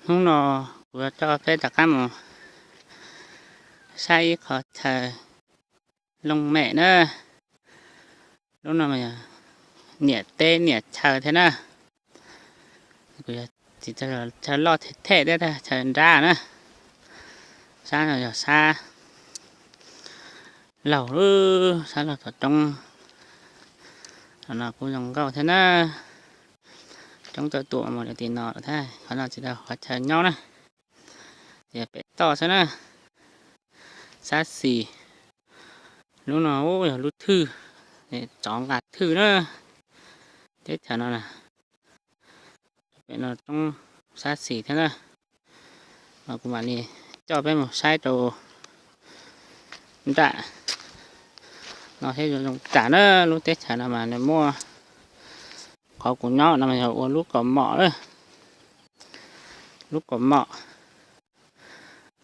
Hnub no kuv yuav coj peb rov qab mus saib ib qho chaw looj mem na. Lub no mas yog niam teb niam chaw thiab na. Kuv yog tsis chaw loj them them thiab, chaw nrab na. Sab no yog sab laug, sab laug tom roob. Qhov no kuj zoo nkauj thiab na. Roob tau tuam mus rau tim no lawm thiab, qhov no tsis tau qhov chaw nyob na, ces pem toj xwb na. Sab xis, lub no yog lub thwj, tsov nqa thwj na. Teb chaws no na, pem no roob sab xis thiab na. Mas kuv mam li coj peb mus saib rau nram no thiab zoo tas na. Lub teb chaws no mas nws muaj, qhov kuv nyob no mas yog ua lub kaus mom, lub kaus mom.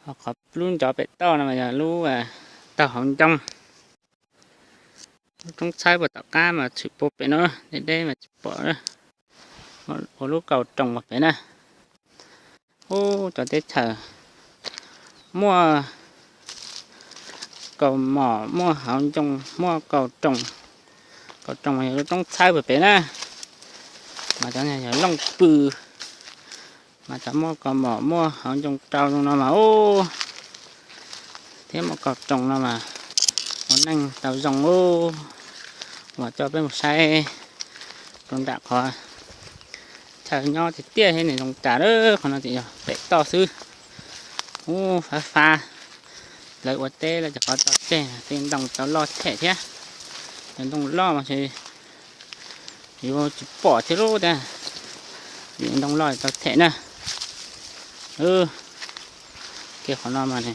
Qhov lub ncov pem toj no mas yog lub taug hauv ncoo. Lub roob txhawb puag tom qab mas tshwm puag pem no, deb deb mas tsis pom. Ua lub kaus roos puag pem na. Ub, cov teb chaws muaj kaus mom, muaj hauv ncoo, muaj kaus roos. Kaus roos mas yog lub roob txhawb puag pem na. Mas cov yog looj pw, mas cov muaj kaus mom muaj hauv ncoo rau zoo no mas ub, thiab muaj kaus roos no mas ua neej tau zoo ub. Uas coj peb mus saib rau nram qhov chaw nyob tiag tiag thiab nws zoo tas lawm. Qhov no ces yog pem toj xwb. Ub, fab fab, lawv ua teb lawv cov qhov tau tseg tej ntoo tau loj them thiab. Cov ntoo loj mas yuav tsis pom thiab lub tiag, vim ntoo loj tau them na. Kiag qhov no mas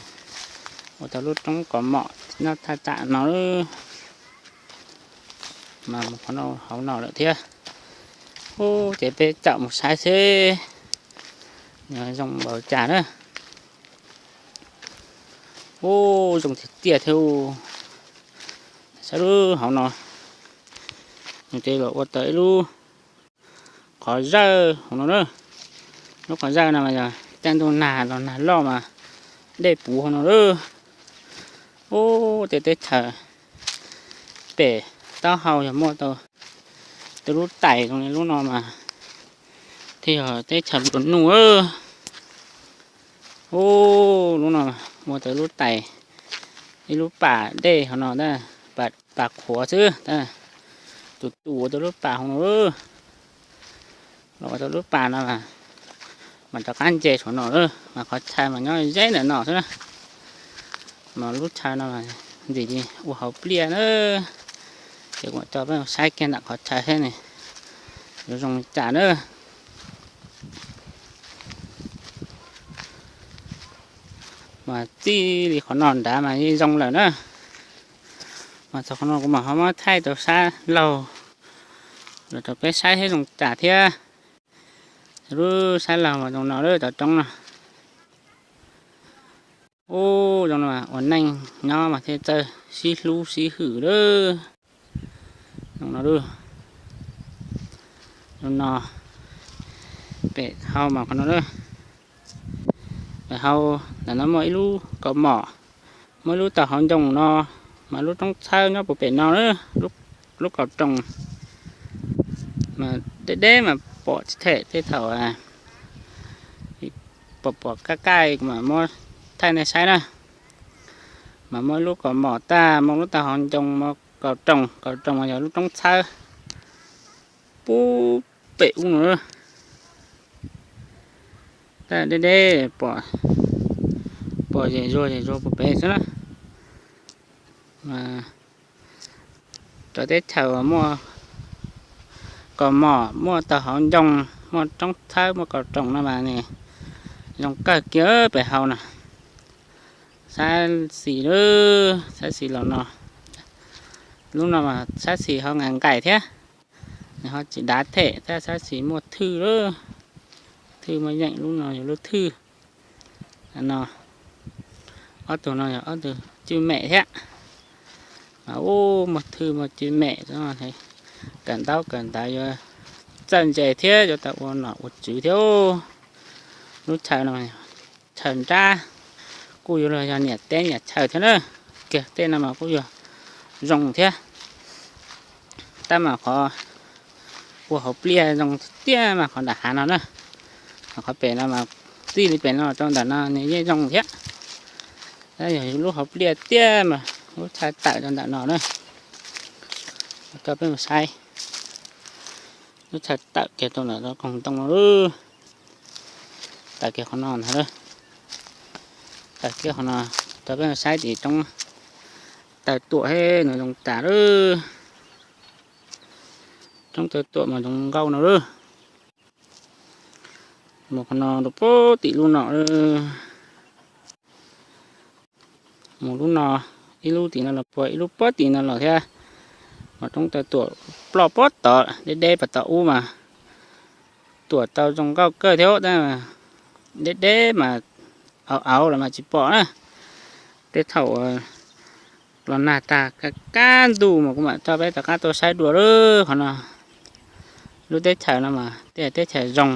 ua tau lub roob kaus mom nyob thaj tsam no, mas mus qhov no hauv no lawm thiab. Ub, ces peb txawm mus saib seb nws zoo npaum cas na. Ub, zoo tiag tiag thiab. Saib lub hauv no, nws ces los ua tau ib lub qhov zawj hauv no na. Lub qhov zawj no mas yog caij ntuj nag los nag loj mas dej puv hauv no lawm. Ub, tej teb chaws pem taub hau yog muaj tau tej lub tais zoo li lub no mas thiaj yog teb chaws nplua nuj. Ub, lub no muaj tau lub tais, ib lub pas dej hauv no, pas qhuav xwb, tus tus ua tau lub pas hauv no. Los ua tau lub pas no mas rov qab nce saum no lawm, mas qhov chaw mas nyob ze ntawm no xwb na. Mas lub chaw no mas ntxim li ua hauv pliaj na. Ces kuv coj peb saib kiag ntawm qhov chaw seb nws yuav zoo li cas na. Mas txij li qhov no nrad mas yeej zoo lawm na. Mas txog qhov no kuv mam ho muab thaij tau sab laug los rau peb saib seb zoo cas thiab. Lub sab laug mas zoo no lawm, cov roob no. Ub, zoo no ua neej nyob mas thiaj txawj sib hlub sib hwm lawm. Zoo no lawm. Zoo no, pem hau mas qhov no lawm. Pem hau ntawm no muaj ib lub kaus mom, muaj ib lub taub hau ncoo no, mas lub roob txhawb nyob puag pem no, lub kaus roos. Mas deb deb mas pom tsis them, tej thaum pom pom kaj kaj kuv mam muab thaij nej saib na. Mas muaj lub kaus mom tag, muaj lub taub hau ncoo, muaj kaus roos, kaus roos mas yog lub roob txhawb puag pem ub no. Tej deb deb pom, pom zem zuag zem zuag puag pem xwb na. Cov teb chaws uas muaj kaus mom, muaj taub hau ncoo, muaj roob txhawb, muaj kaus roos no mas nws zoo kawg kiag pem hau na. Sab xis lawm, sab xis los no, lub no mas sab xis ho nqaim nqaim thiab, nws ho tsis dav them thiab, sab xis muaj thwj lawm, thwj muaj yeem, lub no yog lub thwj no. Ob tug no yog ob tug cwj mem thiab. Mas ub, muaj thwj muaj cwj mem, kawm ntaub kawm ntawv yuav txawj ntse thiab yuav tau ua nom ua tswv thiab. Lub chaw no, chaw nrab, kuj yuav luag yog niam teb niam chaw thiab na. Kiag tej no mas kuj yuav zoo thiab. Tab mas qhov ua hauv pliaj zoo tiag mas qhov nram hav no na. Qhov pem no mas txij li pem no rau ntawm no nws yeej zoo thiab. Tab yog lub hauv pliaj tiag mas lub chaw tawm rau ntawm no na. Coj peb mus saib lub chaw tawm kiag rau ntawm koog ntoo no. Tawm kiag qhov no ntag. Tawm kiag qhov no, coj peb mus saib tim roob taw tuam thiab no zoo tas lawm. Roob taw tuam mas zoo nkauj no lawm. Mus qhov no rau pem tim lub no lawm. Mus lub no, ib lub tim no los puag ib lub pem tim no los thiab. Mas roob taw tuam ploj pem tod deb deb pem tod ub mas tuam tau zoo nkauj kawg thiab tab deb deb mas auv auv los mas tsis pom na. Tej thaum los nag tag kaj kaj ntug mas kuv mam coj peb rov qab tuaj saib dua lawm qhov no. Lub teb chaws no mas tej teb chaws zoo,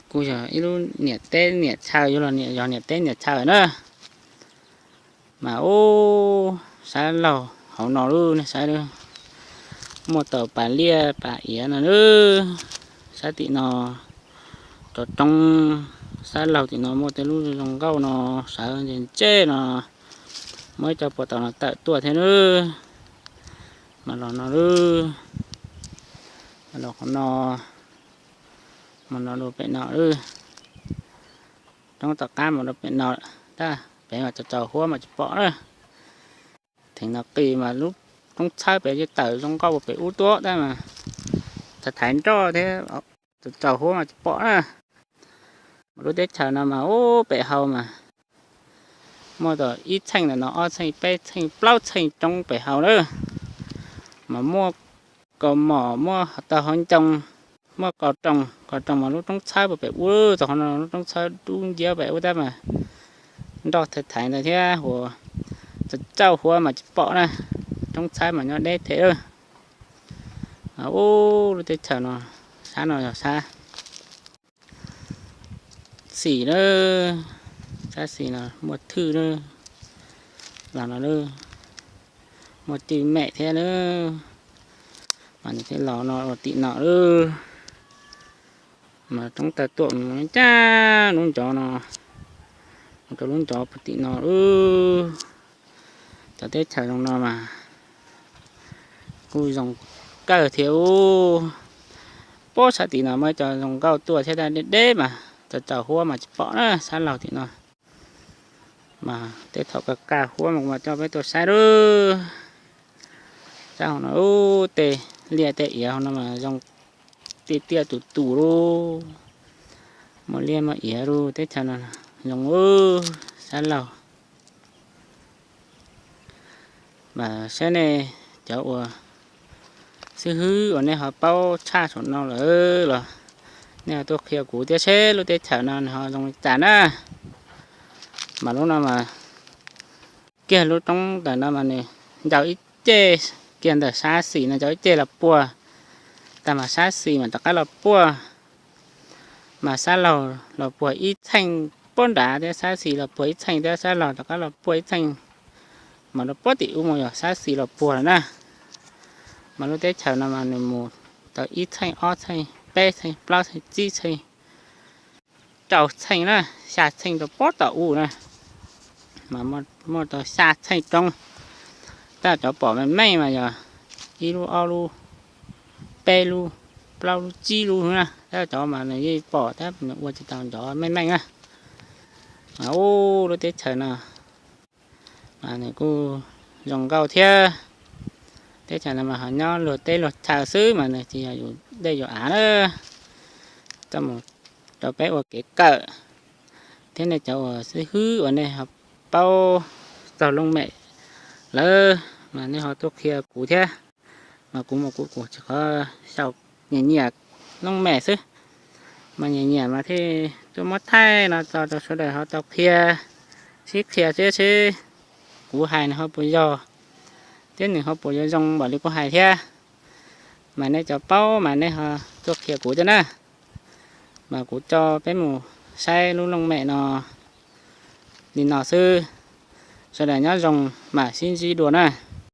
kuj yog ib lub niam teb niam chaw, yuav los niam yog niam teb niam chaw na. Mas ub, sab laug hauv no lub nej saib, muaj tau pas liaj pas iav no lawm. Sab tim no rov roob, sab laug tim no muaj tej lub zoo nkauj no, sawv ntsej ntsej no, muaj ib co puas taum no tawm tuaj thiab lawm. Mas los no lawm, los qhov no, mas no rau pem no lawm. Roob tom qab mas rau pem no, tab pem mas tsaus tsaus huab mas tsis pom na. Theem no qis mas lub roob txhawb pem yeej tawm zoo nkauj ua pem ub tuaj tab mas thaiv thaiv nroj thiab, tsaus tsaus huab mas tsis pom na. Mas lub teb chaws no mas ub pem hau mas muaj tau ib txheej ntawm no, ob txheej, peb txheej, plaub txheej roob pem hau lawm. Mas muaj kaus mom, muaj tau hauv ncoo, muaj kaus roos, kaus roos mas lub roob txhawb puag pem ub, tau qhov no lub roob txhawb dub nciab pem ub tab mas nroj thaiv thaiv ntawd thiab, huas tsaus tsaus huab mas tsis pom na. Roob txhawb mas nyob deb phem lawm. Ub, lub teb chaws no, sab no yog sab xis na, sab xis no muaj thwj na, los no muaj twj mem thiab na, mas nws thiaj los no ua tim no lawm. Mas roob taw tuam ncaj lub ncov no, mus rau lub ncov puag tim no lawm. Cov teb chaws zoo no mas kuj zoo kawg thiab ub. Puag sab tim no muaj cov zoo nkauj tuaj thiab, deb deb mas tsaus tsaus huab mas tsis pom na, sab laug tim no. Mas tej thaum kaj kaj huab mas kuv mam coj peb tuaj saib lawm. Sab hauv no ub, tej liaj tej iav hauv no mas zoo tiaj tiaj tus tus lub, muaj liaj muaj iav lub teb chaws no zoo ub, sab laug. Mas saib nej cov uas xib hwb uas nej ho paub tshaj saum no lawm los nej ho tuaj qhia kuv thiab seb lub teb chaws no nws ho zoo li cas na. Mas lub no mas kiag lub roob ntawm no mas nws ncaus ib ceg kiag ntawm sab xis no ncaus ib ceg los puag, tag mas sab xis mas rov qab los puag. Mas sab laug los puag ib txheej puag nrad thiab, sab xis los puag ib txheej thiab, sab laug rov qab los puag ib txheej. Mas rau puag tim ub mus yog sab xis los puag lawm na. Mas lub teb chaws no mas nws mus tau ib txheej, ob txheej, peb txheej, plaub txheej, tsib txheej, rau txheej na, xya txheej rau puag tom ub na. Mas muaj tau xya txheej roob. Tab cov pom meej meej mas yog ib lub, ob lub, peb lub, plaub lub, tsib lub na. Tab cov mas nws yeej pom tab nws ua tsis tau ncov meej meej na. Mas ub, lub teb chaws no mas nws kuj zoo nkauj thiab. Teb chaws no mas ho nyob luag teb luag chaw xwb mas nws tsis yog yus dej yus av na. Coj mus rau peb ua kev kawm thiab, nej cov uas xib hwb uas nej ho paub txog looj mem lawm mas nej ho tuaj qhia kuv thiab. Mas kuv mas kuv kuv tsis qhov xyaum nyiam nyiam looj mem xwb, mas nyiam nyiam mas thiaj tuaj muab thaij no tso rau sawv daws ho tau qhia, sib qhia thiab seb kuv hais nws ho puas yog thiab nws ho puas yuav zoo npaum li kuv hais thiab. Mas nej cov paub mas nej ho tuaj qhia kuv thiab na. Mas kuv coj peb mus saib lub looj mem no li no xwb. Sawv daws nyob zoo, mam sib ntsib dua na.